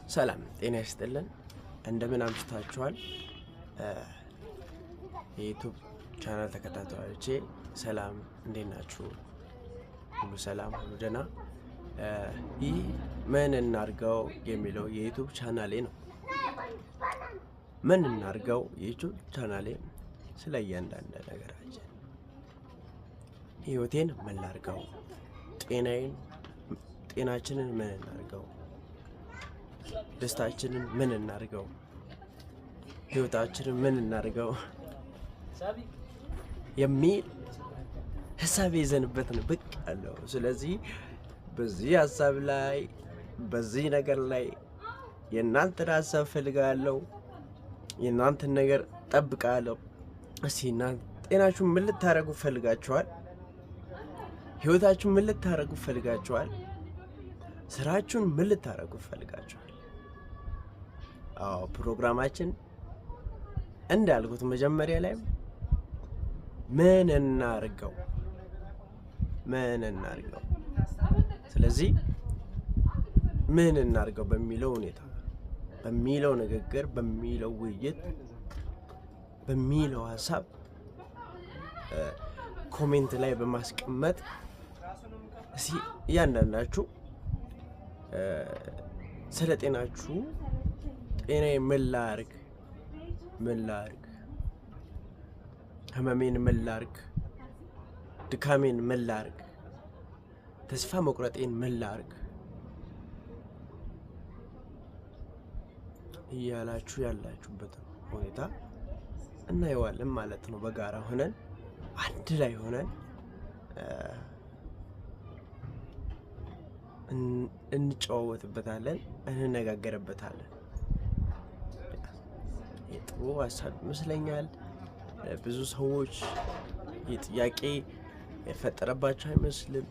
ሰላም ጤና ይስጥልን። እንደምን አምሽታችኋል? የ YouTube channel ተከታታዮቼ ሰላም፣ እንዴት ናችሁ? ሁሉ ሰላም፣ ሁሉ ደህና። ይህ ምን እናርገው የሚለው የ YouTube ቻናሌ ነው። ምን እናርገው የ YouTube ቻናሌ ስለ እያንዳንድ ነገራችን ህይወቴን ምን ላርገው፣ ጤናዬን ጤናችንን ምን እናርገው፣ ደስታችንን ምን እናርገው፣ ህይወታችንን ምን እናርገው የሚል ሀሳብ ይዘንበት ነው ብቅ ያለው። ስለዚህ በዚህ ሀሳብ ላይ፣ በዚህ ነገር ላይ የእናንተን ሀሳብ ፈልጋለሁ። የእናንተን ነገር ጠብቃለሁ። እስኪ እናንተ ጤናችሁን ምን ልታደርጉ ፈልጋችኋል? ህይወታችሁን ምን ልታደርጉ ፈልጋችኋል? ስራችሁን ምን ልታደርጉ ፈልጋችኋል? አዎ፣ ፕሮግራማችን እንዳልኩት መጀመሪያ ላይ ምን እናርገው፣ ምን እናርገው። ስለዚህ ምን እናርገው በሚለው ሁኔታ፣ በሚለው ንግግር፣ በሚለው ውይይት፣ በሚለው ሀሳብ comment ላይ በማስቀመጥ እስኪ እያንዳንዳችሁ ስለ ጤናችሁ፣ ጤናዬ ምን ላርግ፣ ምን ላርግ፣ ህመሜን ምን ላርግ፣ ድካሜን ምን ላርግ፣ ተስፋ መቁረጤን ምን ላርግ እያላችሁ ያላችሁበትን ሁኔታ እናየዋለን ማለት ነው። በጋራ ሆነን፣ አንድ ላይ ሆነን እንጨዋወትበታለን፣ እንነጋገርበታለን። የጥሩ ሀሳብ ይመስለኛል። ብዙ ሰዎች የጥያቄ የፈጠረባቸው አይመስልም።